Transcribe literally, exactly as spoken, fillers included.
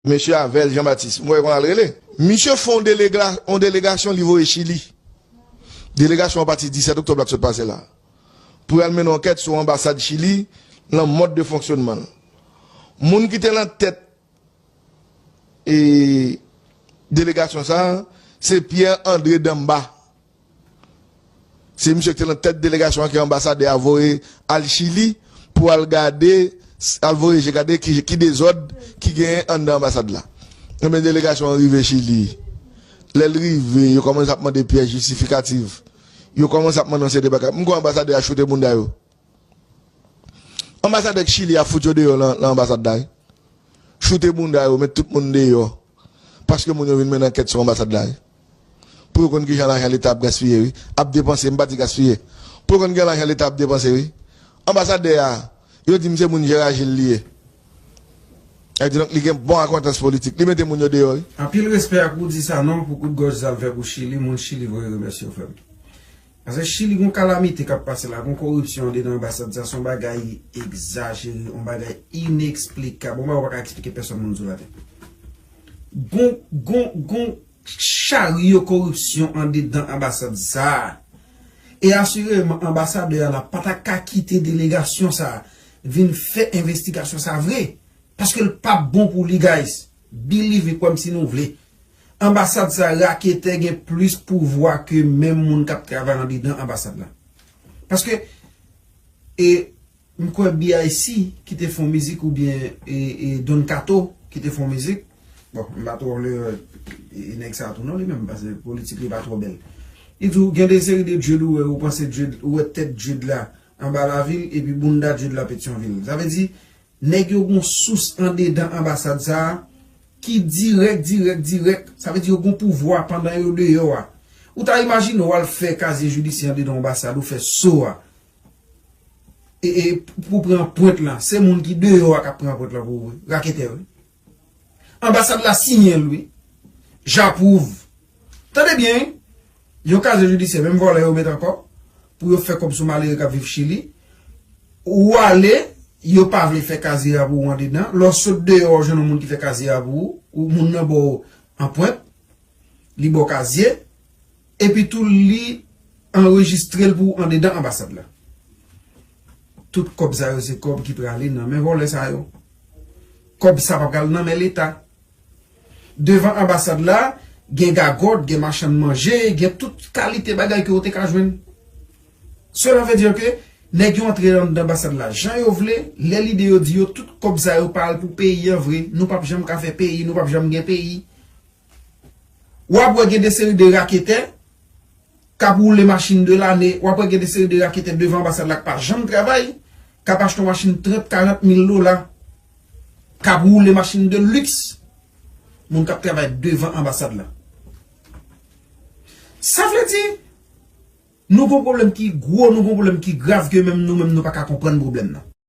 Mesye Avèl Jean Baptiste, m wè konn al rele. Misye fè yon delega-, yon delegasyon li voye Chili. Delegasyon an pati disèt oktòb la k sot pase la. Pou y al mennen ankèt sou anbasad Chili, nan mòd de fonksyonman l. Moun ki te nan tèt, e, delegasyon sa a, se Pierre André Damba. Se misye ki te nan tèt delegasyon an ke anbasadè a voye al Chili pou al gade, al voye je gade ki, ki dezòd ki genyen anndan anbasad la. Ebyen, delegasyon an rive Chili. Lè l rive, yo kòmanse ap mande pyès jistifikatif. Yo kòmanse ap mande yon seri de bagay. M kwè anbasadè a choute bounda yo. Anbasadè Chili a fout yo deyò nan, nan anbasad la, wi. Choute bounda yo, met tout moun deyò. Paske moun yo vin mennen ankèt sou anbasad la, wi. Pou yo konn kijan lajan Leta ap gaspiye, wi. Ap depanse, m pa di gaspiye. Pou yo konn kijan lajan Leta ap depanse, wi. Anbasadè a, yo di m se moun Jera Jil li ye. Sa vle di, donk, li gen bon akwentans politik. Li mete moun yo deyò, wi. Anpil respè ak ou di sa non, pou kout gòj sa l fè pou Chili, moun Chili voye remèsye w, frè m. Paske Chili gon kalamite k ap pase la, gon koripsyon andedan anbasad sa, se yon bagay egzajere, yon bagay ineksplikab, yon bagay ou pa ka eksplike pèsonn moun sou latè. Gon, gon, gon charyo koripsyon andedan anbasad sa. E asireman, anbasadè a la pa ta ka kite delegasyon sa vin fè envestigasyon sa vre. Paske l p ap bon pou li, guys. Believe me, kwè m si nou vle. Anbasad sa, raketè gen plis pouvwa ke menm moun k ap travay andedan anbasad la. Paske, e, m kwè B I C ki te fè yon mizik oubyen, e, e, Don Kato ki te fè yon mizik. Bon, m pa twò vle, e, e, nèg sa tou non, li menm, paske politik li pa twò bèl. Li di w, gen de seri de dread ou wè, ou panse dread, ou wè tèt dread la anba lavil, epi bounda dread la Petyonvil. Sa vle di, nèg yo gon sous andedan anbasad sa a ki dirèk, dirèk, dirèk. Sa vle di yo gon pouvwa pandan yo deyò a. Ou ta imajine w al fè kazye jidisyè andedan anbasad, ou fè so a. E, e, pou pran pwent lan, se moun ki deyò a k ap pran pwent lan pou ou, wi. Raketè, wi. Anbasad la siyen l, wi. J'approuve. Tande byen, wi. Yon kazye jidisyè, menm vòlè yo met ankò, pou yo fè kòb sou malere k ap viv Chili. Ou ale, yo pa vle fè kazye a pou ou andedan. Lè w sot deyò, w jwenn yon moun ki fè kazye a pou ou, ou moun nan ba w anpwent, li ba w kazye, epi tou li anrejistre l pou ou andedan anbasad la. Tout kòb sa yo, se kòb ki prale nan men vòlè sa yo. Kòb sa pa pral nan men Leta. Devan anbasad la, gen gagòt, gen machann manje, gen tout kalite bagay ke w te ka jwenn. Cela veut dire que nèg yo antre anndan anbasad la jan yo vle, lè lide yo di yo tout kòb sa yo pa al pou peyi an vre, nou p ap janm ka fè peyi, nou p ap janm gen peyi. W ap wè gen de seri de raketè k ap woule machin de lane, w ap wè gen de seri de raketè devan anbasad la k pa janm travay, k ap achte yon machin trant, karant mil dola, k ap woule machin de liks, moun k ap travay devan anbasad la. Sa vle di, nou gon pwoblèm ki gwo, nou gon pwoblèm ki grav ke menm nou menm nou pa ka konprann pwoblèm nan.